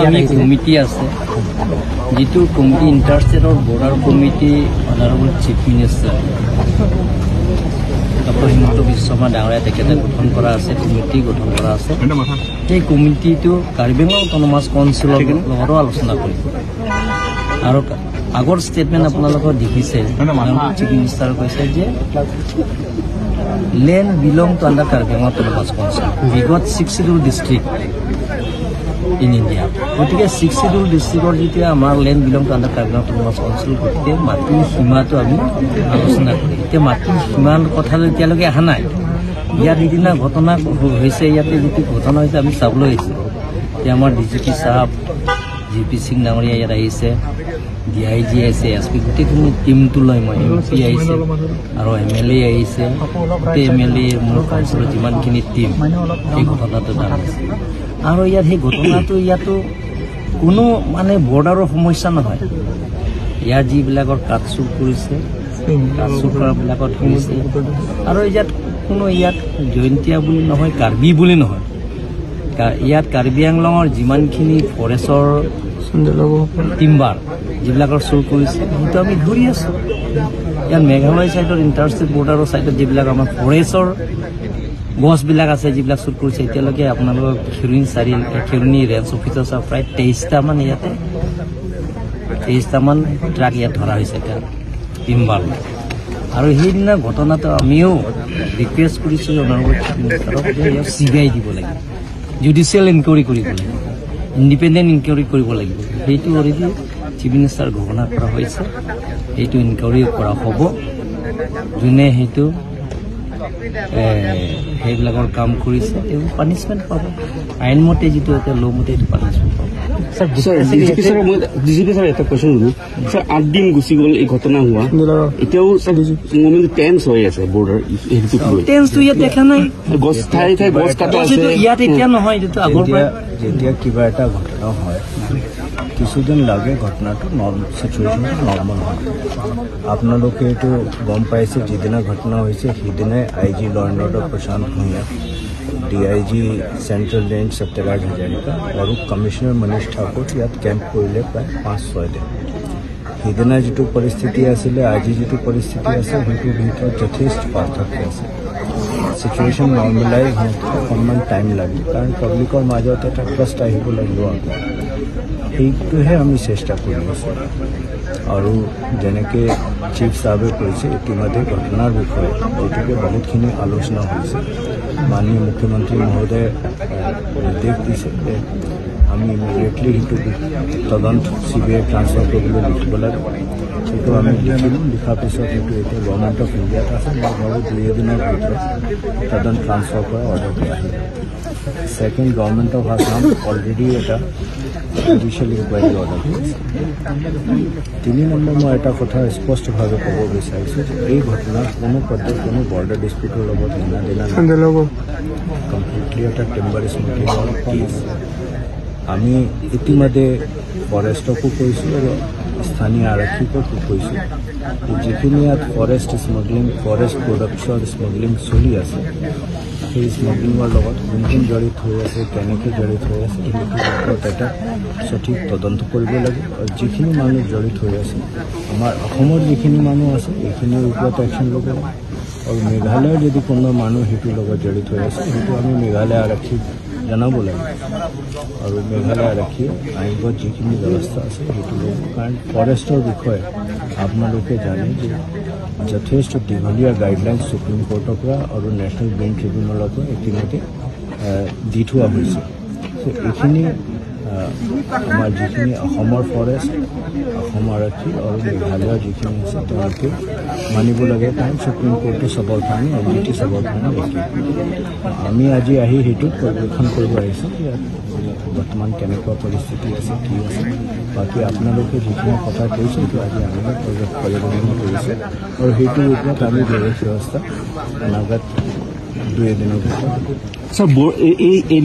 আমি কমিটি আছে, যিটো committee ইণ্টাৰষ্টেটৰ border committee, honourable chief minister doctor Himanta Biswa Sarma ডাঙৰীয়া তেখেতে গঠন কৰা আছে, কমিটি গঠন কৰা আছে। সেই কমিটিটো কাৰ্বি আংলং অট'নমাছ কাউন্সিলৰ লগতো আলোচনা কৰিব। আৰু আগৰ ষ্টেটমেণ্ট আপোনালোকৰ দেখিছে, চিফ মিনিষ্টাৰে কৈছে যে land belong to under Karbi Anglong Autonomous Council. We got six schedule district in India. গতিকে ছিক্স চিডিউল ডিষ্ট্ৰিক্টৰ যেতিয়া আমাৰ land belong to under Karbi Anglong Autonomous Council, গতিকে মাটিৰ সীমাটো আমি আলোচনা কৰিম। এতিয়া মাটিৰ সীমাৰ কথালৈ এতিয়ালৈকে অহা নাই। ইয়াত সিদিনা ঘটনা হৈছে, ইয়াতে যিটো ঘটনা হৈছে আমি চাবলৈ আহিছোঁ। এতিয়া আমাৰ ডি জি পি চাহাব জি পি সিং ডাঙৰীয়া ইয়াত আহিছে, ডি I G আহিছে, এছ পি, গোটেইখিনি টীমটো লৈ মই এম পি আহিছে আৰু এম এল এ আহিছে। গোটেই এম এল এ, মোৰ কাউন্সিলৰ যিমানখিনি টীম সেই ঘটনাটো জানিছে। আৰু ইয়াত সেই ঘটনাটো ইয়াতো কোনো মানে বৰ্ডাৰৰ সমস্যা নহয়। ইয়াৰ যিবিলাকৰ কাঠ চুৰ কৰিছে, কাঠ চুৰ কৰাবিলাকত ধৰিছে। আৰু ইয়াত কোনো ইয়াত জয়ন্তীয়া বুলি নহয়, কাৰ্বি বুলি নহয়, ইয়াত কাৰ্বি আংলঙৰ যিমানখিনি ফৰেষ্টৰ টিম্বাৰ যিবিলাকৰ চুৰ কৰিছে সেইটো আমি ধৰি আছোঁ। ইয়াত মেঘালয় ছাইডত ইণ্টাৰষ্টেট বৰ্ডাৰৰ ছাইডত যিবিলাক আমাৰ ফৰেষ্টৰ গছবিলাক আছে যিবিলাক চুৰ কৰিছে, এতিয়ালৈকে আপোনালোকৰ খেৰুণী চাৰি খেৰুণী ৰেঞ্জ অফিচৰ প্ৰায় 23টামান, ইয়াতে 23টামান ট্ৰাক ইয়াত ধৰা হৈছে এতিয়া টিম্বাৰ। আৰু সেইদিনা ঘটনাটো আমিও ৰিকুৱেষ্ট কৰিছোঁ অনাৰেবল চিফ মিনিষ্টাৰক যে ইয়াক চি বি আই দিব লাগিব, জুডিচিয়েল ইনকুৱাৰী কৰিব লাগিব, ইণ্ডিপেণ্ডেণ্ট ইনকুৱাৰী কৰিব লাগিব। সেইটো অলৰেডি চিফ মিনিষ্টাৰ ঘোষণা কৰা হৈছে, সেইটো ইনকুৱাৰী কৰা হ'ব। যোনে সেইটো সেইবিলাকৰ কাম কৰিছে তেওঁ পানিছমেণ্ট পাব, আইনমতে যিটো এতিয়া ল' মতে সেইটো পানিছমেণ্ট পাব। ছাৰ, ডিজিপি ছাৰ, মই ডিজিপি ছাৰ এটা কুৱেশ্যন সুধো। ছাৰ, 8 দিন গুচি গ'ল এই ঘটনা হোৱা, এতিয়াও ছাৰ মুভমেণ্ট টেন্স হৈ আছে বৰ্ডাৰ হেৰিটোক লৈ। টেন্সটো ইয়াত দেখা নাই। গছ, ঠায়ে ঠায়ে গছ কাটা আছে। এইটো ইয়াত এতিয়া নহয়, এইটো আগৰ যেতিয়া পৰাই। যেতিয়া কিবা এটা ঘটনা হয়, কিছুদিন লাগে ঘটনাটো চিটুৱেশ্যনটো নৰ্মেল হয়। আপোনালোকে এইটো গম পাইছে, যিদিনা ঘটনা হৈছে সিদিনাই I G law and order Prashant Bhuyan, D I G central range Satyaraj Hazarika আৰু কমিশ্যনাৰ মনীষ ঠাকুৰ ইয়াত কেম্প কৰিলে প্ৰায় 5-6 দিন। সিদিনা যিটো পৰিস্থিতি আছিলে, আজি যিটো পৰিস্থিতি আছে, সেইটোৰ ভিতৰত যথেষ্ট পাৰ্থক্য আছে। চিটুৱেশ্যন নৰ্মেলাইজ হওঁতে অকণমান টাইম লাগে, কাৰণ পাব্লিকৰ মাজত এটা ট্ৰাষ্ট আহিব লাগিব আকৌ। সেইটোহে আমি চেষ্টা কৰি আছোঁ। আৰু যেনেকৈ চিফ চাহাবে কৈছে, ইতিমধ্যে ঘটনাৰ বিষয়ে যিটোকে বহুতখিনি আলোচনা হৈছে। মাননীয় মুখ্যমন্ত্ৰী মহোদয়ে নিৰ্দেশ দিছে যে আমি ইমিডিয়েটলি সেইটো তদন্ত চি বি আই ট্ৰান্সফাৰ কৰিবলৈ লিখিব লাগে। সেইটো আমি লিখিলোঁ। লিখাৰ পিছত সেইটো এতিয়া গভৰ্ণমেণ্ট অফ ইণ্ডিয়াত আছে। মই ভাবোঁ দুই এদিনৰ ভিতৰত তদন্ত ট্ৰান্সফাৰ কৰা অৰ্ডাৰটো আহিব। Second, government of Assam already এটা জুডিচিয়েল ইনকুৱাৰী অৰ্ডাৰ কৰিছে। 3 নম্বৰ, মই এটা কথা স্পষ্টভাৱে ক'ব বিচাৰিছোঁ যে এই ঘটনা কোনো পধ্যে কোনো বৰ্ডাৰ ডিছপিউটৰ লগত লেনা দেনা নাই। কমপ্লিটলি এটা টিম্বাৰ স্মগলিঙৰ কেছ। আমি ইতিমধ্যে ফৰেষ্টকো কৈছোঁ আৰু স্থানীয় আৰক্ষীকো কৈছোঁ যে যিখিনি ইয়াত ফৰেষ্ট স্মগলিং, ফৰেষ্ট প্ৰডাক্টছৰ স্মগলিং চলি আছে, সেই স্মগলিঙৰ লগত কোন কোন জড়িত হৈ আছে, কেনেকৈ জড়িত হৈ আছে, সেইটোৰ ওপৰত এটা সঠিক তদন্ত কৰিব লাগে। আৰু যিখিনি মানুহ জড়িত হৈ আছে, আমাৰ অসমৰ যিখিনি মানুহ আছে, এইখিনিৰ ওপৰত একশ্যন ল'ব লাগে। আৰু মেঘালয়ৰ যদি কোনোবা মানুহ সেইটোৰ লগত জড়িত হৈ আছে, সেইটো আমি মেঘালয় আৰক্ষীক জনাব লাগে আৰু মেঘালয় আৰক্ষীয়ে আইনগত যিখিনি ব্যৱস্থা আছে সেইটো ল'ব। কাৰণ ফৰেষ্টৰ বিষয়ে আপোনালোকে জানে যে যথেষ্ট দীঘলীয়া গাইডলাইন সুপ্ৰিম কোৰ্টৰ পৰা আৰু নেশ্যনেল গ্ৰীণ ট্ৰিবিউনেলৰ পৰা ইতিমধ্যে দি থোৱা হৈছে। চ' এইখিনি আমাৰ যিখিনি অসমৰ ফৰেষ্ট, অসম আৰক্ষী আৰু মেঘালয়ৰ যিখিনি আছে, তেওঁলোকে মানিব লাগে। কাৰণ সুপ্ৰিম কোৰ্টে চবৰ কাৰণে, এন জি টি চবৰ কাৰণে একেই। আমি আজি আহি সেইটো পৰ্যবেক্ষণ কৰিব আহিছোঁ, ইয়াত বৰ্তমান কেনেকুৱা পৰিস্থিতি আছে, কি আছে। বাকী আপোনালোকে যিখিনি কথা কৈছে, সেইটো আজি আমি পৰ্যবেক্ষণ কৰিছোঁ আৰু সেইটোৰ ওপৰত আমি বেলেগ ব্যৱস্থা অনাগত দুই এদিনৰ ভিতৰত ছাৰ, এই